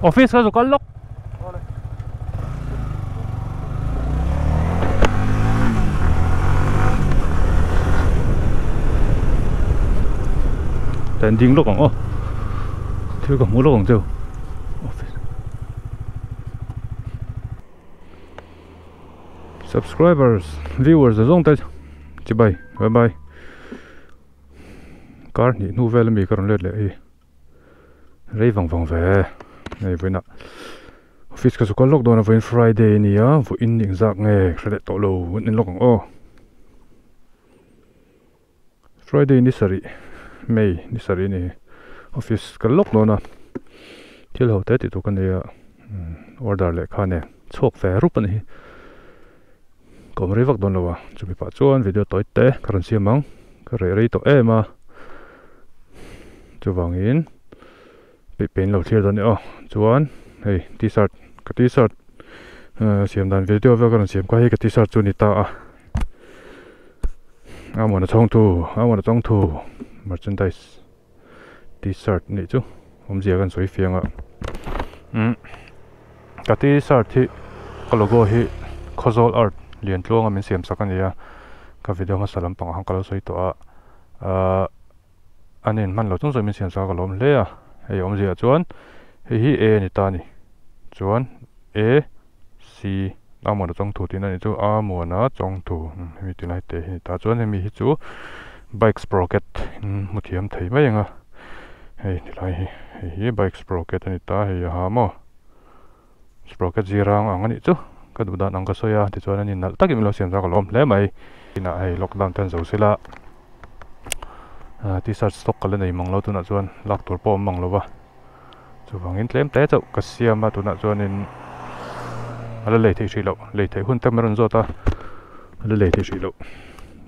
Office ka zu kal lawk. Tan ding lawk ang aw thil ka hmu lawk ang cheu office subscribers viewers zawng te chibai bye bye kar hnih hnu vel ami ka rawn let leh hi. Rei vang vang ve hei vawiinah office ka chu kal lawk dawn a vawiin friday a ni a vawiin engzak nge ka hre leh tawh lo en lawk ang aw friday ni sarih may ni sarih a ni office kal lawk dawn a thil ho te tih tur ka nei a order lehkha nen chhuak ve rup a ni hi ka awm rei vak dawn lo a chumi pah chuan video tawi te ka rawn siam ang ka reh rei tawh em a chuvangin peih peih an lo thlir dawn a ni aw chuan hei t-shirt ka t-shirt siam dan video vel ka rawn siam kha hei ka t-shirt chu a ni ta a a muana chhawng thu a muana chawng thu merchandise t-shirt a nih chu awmzia kan sawi fiang a umm ka t-shirt hi ka logo hi Khawzawl art lian tluanga min siam sak a ni a ka video hmasa lampangah khan ka lo sawi tawh a ahh an inhman lo chung chuan min siam sak a ka lawm hle a hei awmzia chuan hei hi a ni ta a ni chuan a c a muana chawngthu tihna a nih chu a muana chawngthu hemi tilai te hi a ni ta chuan hemi hi chu bike sprocket in hmu thiam thei mai ang a hei tilai hi hei hi bike sprocket a ni ta hei a ha maw sprocket zirang ang a nih chu ka duh dan ang ka sawi a tichuan an innalh takin min lo siam zak a lawm hle mai inah hei lockdown te an zo sila ah t-shirt stock ka la nei mang lo tunah chuan lak tur pawh a awm mang lo va chuvangin tlem te chauh ka siam a tunah chuanin a la lei theih hrih loh lei theih hun te an rawn zawt a a la lei theih hrih loh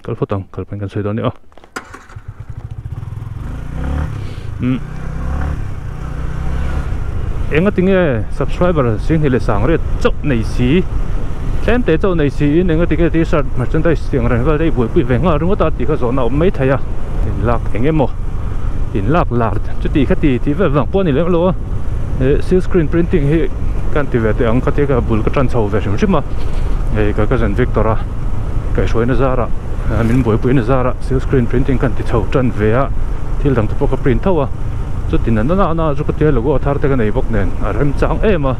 kal phawt ang kal pahin kan sawi dawn nia aw umm enga tinge subscriber singhnih leh sang riat chauh nei si tlem te chauh nei si in enga tinge t-shirt merchandise tih ang reng vel te i buaipui ve nghal ringawt a tih kha zawhna a awm mai thei a inlak eng emaw inlak lar chuti kha ti tih vel vang pawh a ni lem lo a eh silk screen printing hi ka han ti ve teh ang khatia ka bul ka tan chho ve hrim hrim a hei ka cousin Victor a kaihhruaina zarah min buaipuina zarah silk screen printing ka han ti chho tan ve a thil dang te pawh ka print tho a chuti na na na chu ka tia logo a thar te ka nei bawk nen a remchang em a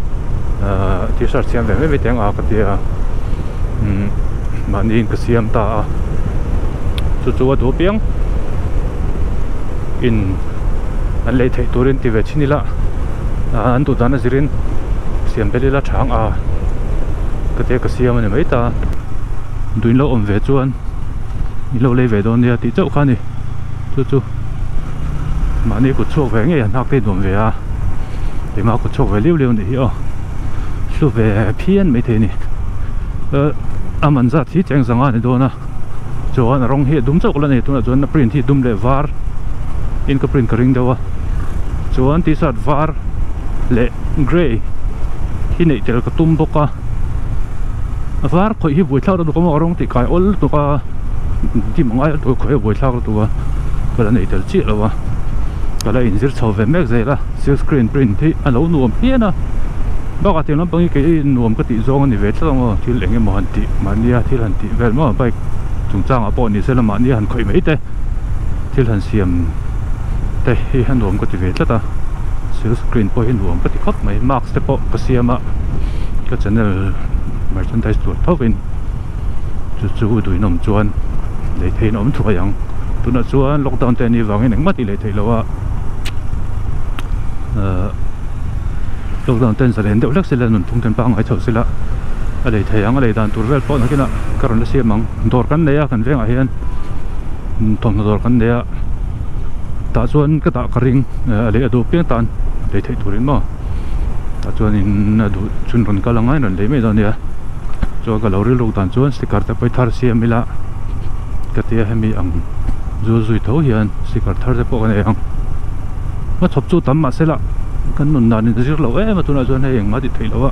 ahh t-shirt siam ve mai mai teh ang a ka tia umm mahni in ka siam ta a chu chu a duh apiang in an lei theih turin ti ve chhin ila ah an duh dan a zirin siam bel ila tha ang a ka tia ka siam a ni mai ta duin lo awm ve chuan in lo lei ve dawn nia tih chauh kha a ni chu chu mahni kut chhuak ve ngei a hnak te nuam ve a keimah kut chhuak ve liu liu a nih hi aw hlu ve phian maithei a ni a man zat hi cheng zanga a ni dawn a. Chuan a rawng hi a dum chauh la ni tunah chuan a print hi dum leh var in ka print ka ring deuh a chuan t-shirt var leh grey hi neih tel ka tum bawk a a var khawih hi buaithlak lutuk a maw a rawng tih kai awl lutuk a dim angai lutuk a khawih a buaithlak lutuk a ka la neih tel chiah lo a ka la inzir chho ve mek zel a silk screen print hi a lo nuam phian a. Bakah tiang lampang hi kei nuam ka tih zawng a ni ve tlat ang aw, thil eng emaw han tih mahnia thil han tih vel maw bike chungchangah pawh ni sela mahnia han khawih mai te thil han siam te hi a nuam ka ti ve tlat a, silk screen pawh hi nuam ka ti khawp mai mask te pawh ka siam a ka channel merchandise tur tho in chu chu duinawm chuan lei theihin a awm thuai ang tunah chuan lockdown te a nih vangin engmah tih leh theih loh a ahh. Lockdown ten zalen deuh hlek sila nunphung ten pangngai chho sila a lei thei ang a lei dan tur vel pawh nakinah ka rawn la siam ang dawr kan nei a kan vengah hian thawmhnaw dawr kan nei a tah chuan ka dah ka ring a lei a duh piang tan lei theih turin maw tah chuanin a duh chhun rawn kal anga in rawn lei mai dawn nia chuan ka lo rilruk dan chuan sticker te pawh i thar siam ila ka tia hemi ang zul zui tho hian sticker thar te pawh ka nei ang. Hmachhawp chu tam mahse lah kan nun dan in a zir lo em a tunah chuan hei engmah tih theih loh a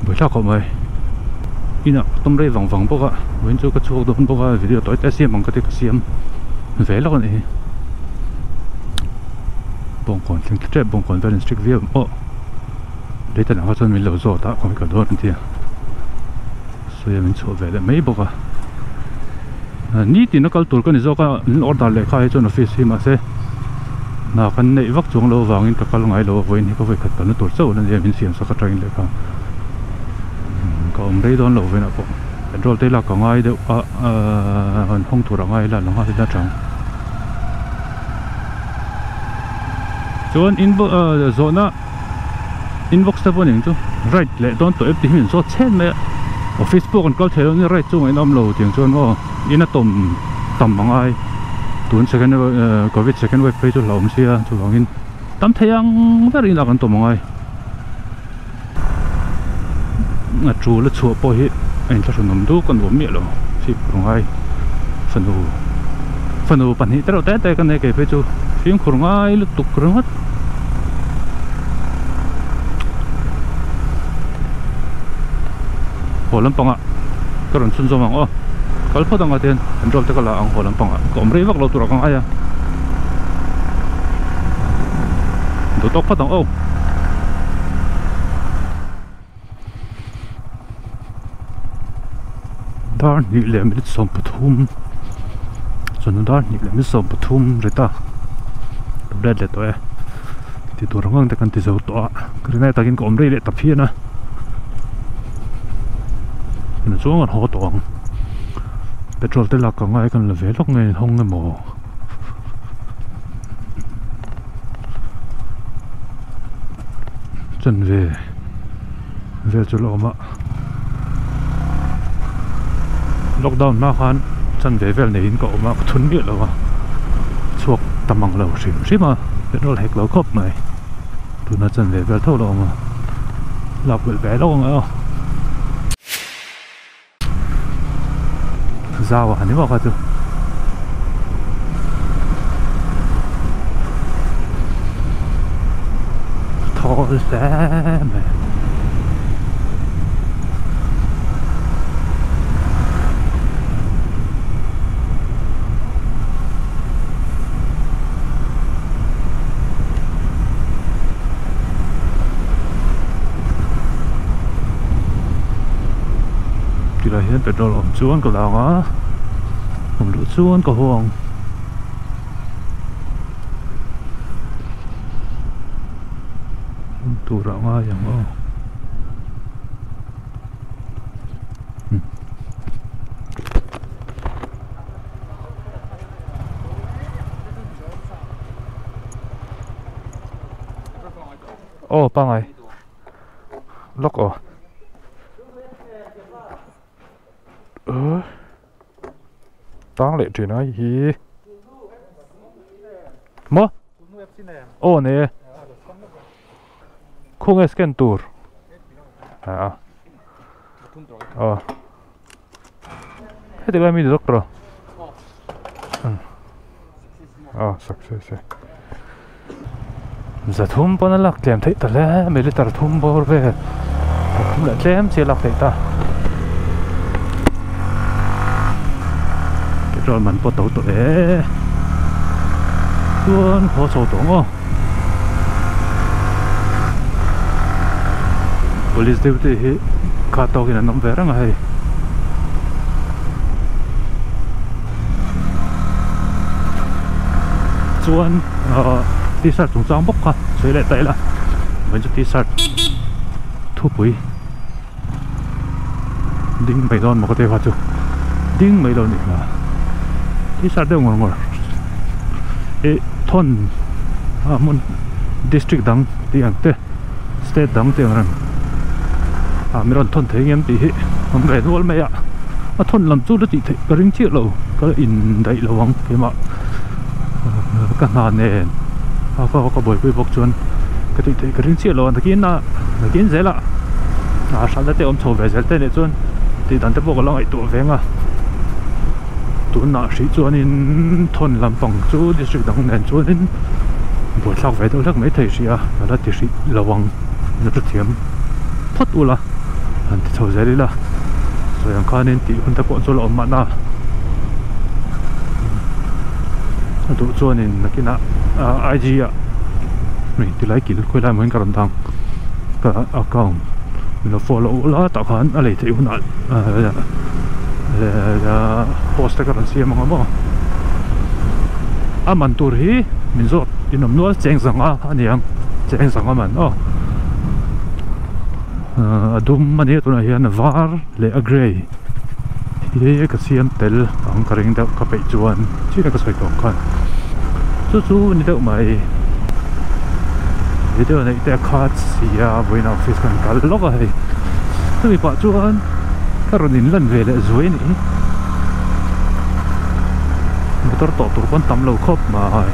buaithlak khawp mai inah ka tum rei vang vang bawk a vawiin chu ka chhuak dawn bawk a video tawi te a siam ang ka ti ka siam ve lawk a nih hi. Bawngkawn thleng tep Bawngkawn vel in strict viau aw lei ta lang kha chuan min lo zawt a khawi ka dawn an ti a sawi a min chhuah ve leh mai bawk a nitin a kal tur ka ni zawk a min order leh kha hi chuan office hi mahse hna kan neih vak chuang loh avangin ka kal ngai lo a vawiin hi ka vawikhat kalna tur chauh a nia min siam sak atangin lehkha ka awm rei dawn loh vawiinah pawh petrol te lak ka ngai deuh a an hawng tur a ngai ila la nghal ila tang. Chuan inbox zawhna inbox te pawh ning chu right leh dawn tawh em tih hi min zawt chhen mai a office pawh kan kal thei lo nia right chu ngaihna awm lo tiang chuan maw in a tawm tam a ngai tun second covid second wave phei chu hlauhawm sia chuvangin tam thei ang ber in a kan tawm a ngai a tul a chhuah pawh hi a inthlahrunawm duk a nuam miah lo fimkhur ngai fanu fanu pahnih te reuh te te ka nei kei phei chu fimkhur ngai lutuk ringawt. Haw lampangah ka rawn chhunzawm ang aw kal phawt ang a tihian petrol te ka la ang haw lampangah ka awm rei vak lo turah ka ngai a duh tawk phawt ang aw. Dar hnih leh minute 13 chuan dar hnih leh minute 13 ri ta lo let leh tawh e ti tur ang ang te kan ti zo tawh a ka rinai takin ka awm rei leh ta phian a tunah chuan kan haw tawh ang petrol te lak ka ngai kan la ve lawk nge hawng emaw. Chanve vel chu la awm a lockdown hma khan chanve vel neiin ka awm a ka thun miah lo a chhuak ta mang lo hrim hrim a petrol hek lo khawp mai tuna chanve vel tho la awm a lak belh ve lawk ang e aw. Zau a ni maw kha chu thawl hle mai Tilai hian petrol awm chuan ka lang a awm loh chuan ka haw ang. Awm turah ngai ang aw. Aw pangai lawk aw uh tang leh thin a hi maw aw nei e khawnge scan tur a aw heti lai mi doctor aw success e zathum pawn a lak tlem theih ta hle mai litre thum bawr vel thum leh tlem chi a lak theih ta petrol man pawh to tawh e chuan haw chho tawh ang aw police duty hi kha tawkin an awm ve reng a hei. Chuan ahh t-shirt chungchang bawk kha sawi leh ta ila vawiin chu t-shirt thupui ding mai dawn maw ka ti kha chu ding mai lo nih hmel t-shirt deuh ngawr ngawr ih thawn a hmun district dang tih ang te state dang tih ang reng ah mi rawn thawn thei ngem tih hi awm ve nual mai a a thawn lam chu la tih theih ka ring chiah lo ka la indaih lo ang keimah ka hna nen a ka ka buaipui bawk chuan ka tih theih ka ring chiah lo a nakin a nakin zel a a hralhna te awm chho ve zel te nih chuan tih dan te pawh ka la ngaihtuah veng a tunah hrih chuanin thawn lampang chu district dang nen chuanin buaithlak ve deuh hlek mai thei hrih a ka la ti hrih lo ang la hrethiam phawt ula han ti chho zel ila sawi ang khanin tih hun te pawh chu la awm mahna a duh chuanin nakinah IG ah. Hei tilai kil khawi lai mahin ka rawn dang ka account min lo follow la tah khan a lei theih hunah post te ka rawn siam ang a maw a man tur hi min zawt in awm nual cheng zanga a ni ang cheng zanga man aw a dum a nia tunah hian a var leh a grey hi ka siam tel ang ka ring deuh ka peih chuan china ka sawi tawh ang khan chu chu ni deuh mai video neih te a khat si a vawiin office kan kal lawk a hei chumi pah chuan ka rawn in lan ve leh zuai a nih motor tawh tur pawn tam lo khawp mai.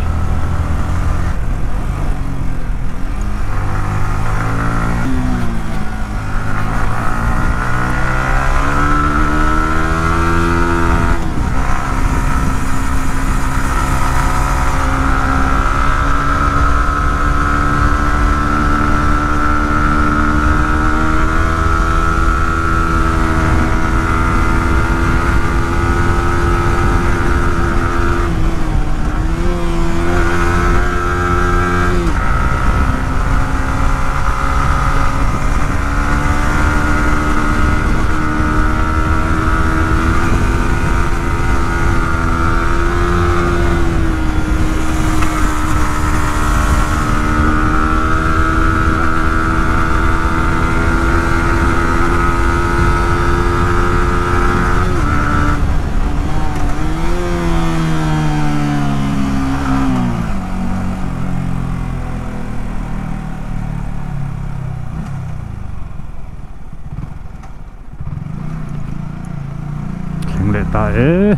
Thleng leh ta e.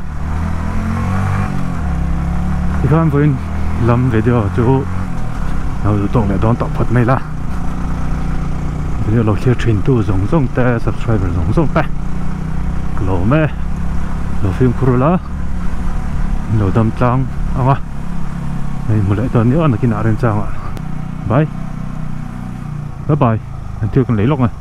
Tikhan vawiin lam video chu lo duh tawk leh dawn tawh phawt mai la. Video lo thlir thin tu zawng zawng te subscriber zawng zawng te ka lawm e. Lo fimkhur ula lo dam tlang ang a. Hei hmu leh dawn nia nakinah remchangah. Bye. Bye bye. An thil kan lei lawk ang.